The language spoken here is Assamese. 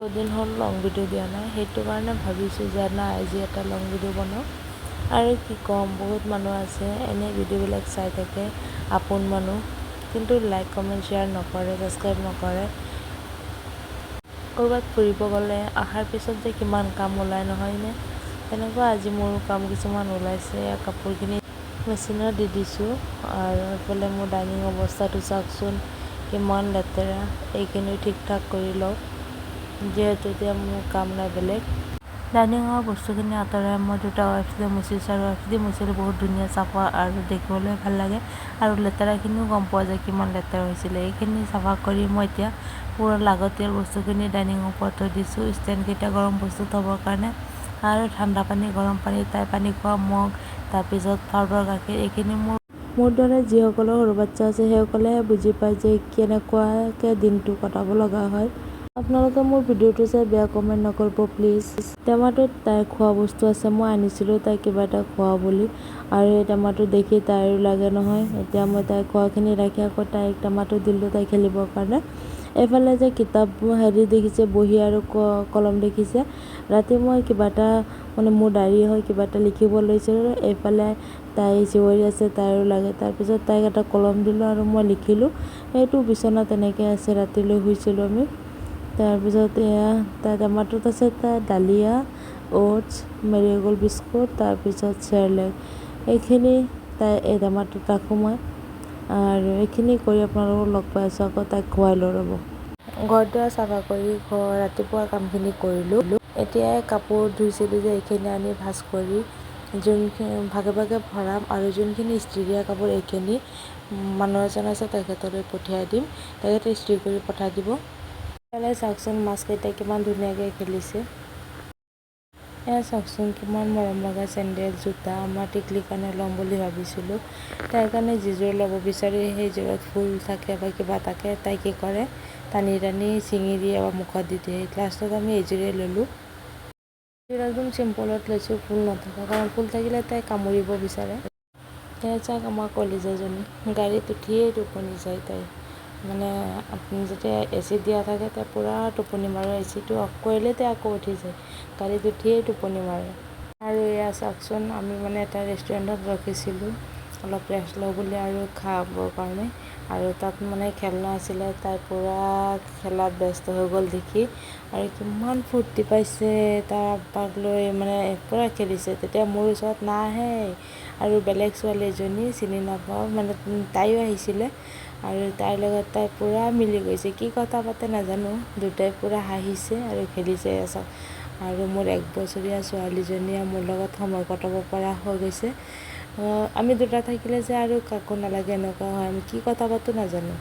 বহুত দিন হ'ল লং ভিডিঅ' দিয়া নাই, সেইটো কাৰণে ভাবিছোঁ যে নাই, আজি এটা লং ভিডিঅ' বনাওঁ। আৰু কি ক'ম, বহুত মানুহ আছে এনেই ভিডিঅ'বিলাক চাই থাকে, আপোন মানুহ, কিন্তু লাইক, কমেণ্ট, শ্বেয়াৰ নকৰে, ছাবস্ক্ৰাইব নকৰে। ক'ৰবাত ফুৰিব গ'লে অহাৰ পিছত যে কিমান কাম ওলাই, নহয়নে? তেনেকুৱা আজি মোৰো কাম কিছুমান ওলাইছে। কাপোৰখিনি মেচিনত দি দিছোঁ। আৰু এইফালে মোৰ ডাইনিং অৱস্থাটো চাওকচোন, কিমান লেতেৰা। এইখিনিও ঠিক ঠাক কৰি লওঁ, যিহেতু এতিয়া মোৰ কাম নাই বেলেগ। ডাইনিঙৰ বস্তুখিনি আঁতৰাই মই দুটা ৱাইপছ দি মুচিছোঁ আৰু ৱাইপছ দি মুচিলে বহুত ধুনীয়া চাফা আৰু দেখিবলৈ ভাল লাগে আৰু লেতেৰাখিনিও গম পোৱা যায় কিমান লেতেৰা হৈছিলে। এইখিনি চাফা কৰি মই এতিয়া পূৰা লাগতিয়াল বস্তুখিনি ডাইনিঙৰ ওপৰত থৈ দিছোঁ। ষ্টেণ্ডকেইটা গৰম বস্তু থ'বৰ কাৰণে আৰু ঠাণ্ডা পানী, গৰম পানী, তাই পানী খোৱা মগ, তাৰপিছত পাউডাৰ গাখীৰ এইখিনি। মোৰ দৰে যিসকলৰ সৰু বাচ্ছা আছে, সেইসকলেহে বুজি পায় যে কেনেকুৱাকৈ দিনটো কটাব লগা হয়। আপোনালোকে মোৰ ভিডিঅ'টো চাই বেয়া কমেণ্ট নকৰিব প্লিজ। টেমাটোত তাইৰ খোৱা বস্তু আছে। মই আনিছিলোঁ তাইক কিবা এটা খোৱা বুলি আৰু এই টেমাটো দেখি তাইৰো লাগে নহয়। এতিয়া মই তাইৰ খোৱাখিনি ৰাখি আকৌ তাইক টেমাটো দিলোঁ তাই খেলিবৰ কাৰণে। এইফালে যে কিতাপ হেৰি দেখিছে, বহী আৰু কলম দেখিছে। ৰাতি মই কিবা এটা, মানে মোৰ ডায়েৰী হয়, কিবা এটা লিখিব লৈছিলোঁ। এইফালে তাই চিঞৰি আছে, তাইৰো লাগে। তাৰপিছত তাইক এটা কলম দিলোঁ আৰু মই লিখিলোঁ। সেইটো বিচনাত তেনেকৈ আছে, ৰাতিলৈ শুইছিলোঁ আমি। তাৰপিছত এয়া তাই টেমাটোত আছে তাই ডালিয়া, অ'টছ, মেৰিগ'ল্ড বিস্কুট, তাৰপিছত চেৰলেক, এইখিনি তাই এই টেমাটোত ৰাখোঁ মই। আৰু এইখিনি কৰি আপোনালোকক লগ পাই আছোঁ আকৌ। তাইক খুৱাই লওঁ ৰ'ব। ঘৰ দুৱাৰ চাফা কৰি ঘৰ ৰাতিপুৱা কামখিনি কৰিলোঁ। এতিয়া কাপোৰ ধুইছিলোঁ যে, এইখিনি আনি ভাঁজ কৰি যোনখিনি ভাগে ভাগে ভৰাম আৰু যোনখিনি ইস্ত্ৰি দিয়া কাপোৰ, এইখিনি মানুহ এজন আছে, তেখেতলৈ পঠিয়াই দিম, তেখেতে ইস্ত্ৰি কৰি পঠাই দিব। এইফালে চাওকচোন, মাছকেইটা কিমান ধুনীয়াকৈ খেলিছে। এয়া চাওকচোন, কিমান মৰম লগা চেণ্ডেল, জোতা। আমাৰ টিকলিৰ কাৰণে ল'ম বুলি ভাবিছিলোঁ। তাইৰ কাৰণে যিযোৰ ল'ব বিচাৰে, সেইযোৰত ফুল থাকে বা কিবা থাকে, তাই কি কৰে, টানি টানি ছিঙি দিয়ে বা মুখত দি দিয়ে। লাষ্টত আমি এইযোৰেই ল'লোঁ। এইযোৰ একদম চিম্পলত লৈছোঁ, ফুল নথকা, কাৰণ ফুল থাকিলে তাই কামুৰিব বিচাৰে। এয়া চাওক, আমাৰ কলিজাজনী গাড়ীত উঠিয়েই টোপনি যায়। তাই মানে আপুনি যেতিয়া এ চি দিয়া থাকে, তাই পূৰা টোপনি মাৰে। এ চিটো অফ কৰিলে তাই আকৌ উঠি যায়। গাড়ীত উঠিয়েই টোপনি মাৰে। আৰু এয়া চাওকচোন, আমি মানে এটা ৰেষ্টুৰেণ্টত ৰখিছিলোঁ অলপ ৰেষ্ট লওঁ বুলি আৰু খাবৰ কাৰণে। আৰু তাত মানে খেলনা আছিলে, তাই পূৰা খেলাত ব্যস্ত হৈ গ'ল দেখি আৰু কিমান ফূৰ্তি পাইছে। তাৰ আব্বাক লৈ মানে পূৰা খেলিছে। তেতিয়া মোৰ ওচৰত নাহে। আৰু বেলেগ ছোৱালী এজনী চিনি নাপাওঁ, মানে তাইও আহিছিলে আৰু তাইৰ লগত তাই পূৰা মিলি গৈছে। কি কথা পাতে নাজানো, দুটাই পূৰা হাঁহিছে আৰু খেলিছে। চাওক, আৰু মোৰ এক বছৰীয়া ছোৱালীজনীয়ে মোৰ লগত সময় কটাব পৰা হৈ গৈছে। আমি দুটা থাকিলে যে আৰু কাকো নালাগে, এনেকুৱা হয়। আমি কি কথা পাতোঁ নাজানো।